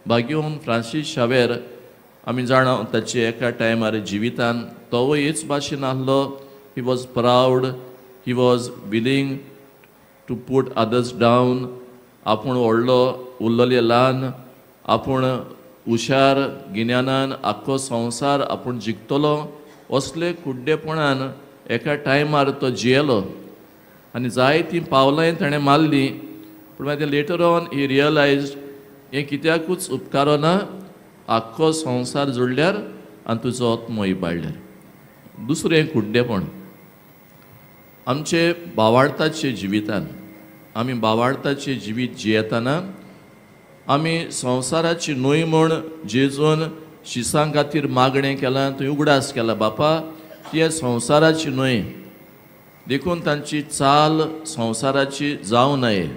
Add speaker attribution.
Speaker 1: भाग्योन Francis Xavier आमी जाणा ताचे एका टायमार जिवितान तोवूय हेच भाशेन आहलो. He was proud, he was willing to put others down. आपूण व्हडलो उरलेले ल्हान, आपूण हुशार गिन्यानान आख्खो संवसार आपूण जिखतलो असले कुड्डेपणान एका टायमार तो जियेलो आनी जायतीं पावलांय ताणें मारलीं. पूण मागीर लेटर ऑन he realised हें कित्याकूच उपकारना, आख्खो संवसार जोडल्यार आनी तुजो आत्मो इबाडल्यार. दुसरें कुड्डेपण आमचे भावार्थाचे जिवितान, आमी भावार्थाचें जिवीत जियेतना आमी संवसाराची न्हय म्हूण जेजून शिसां खातीर मागणें केलां, थंय उगडास केला, बापा ती संवसाराची न्हय, देखून तांची चाल संवसाराची जावं नये.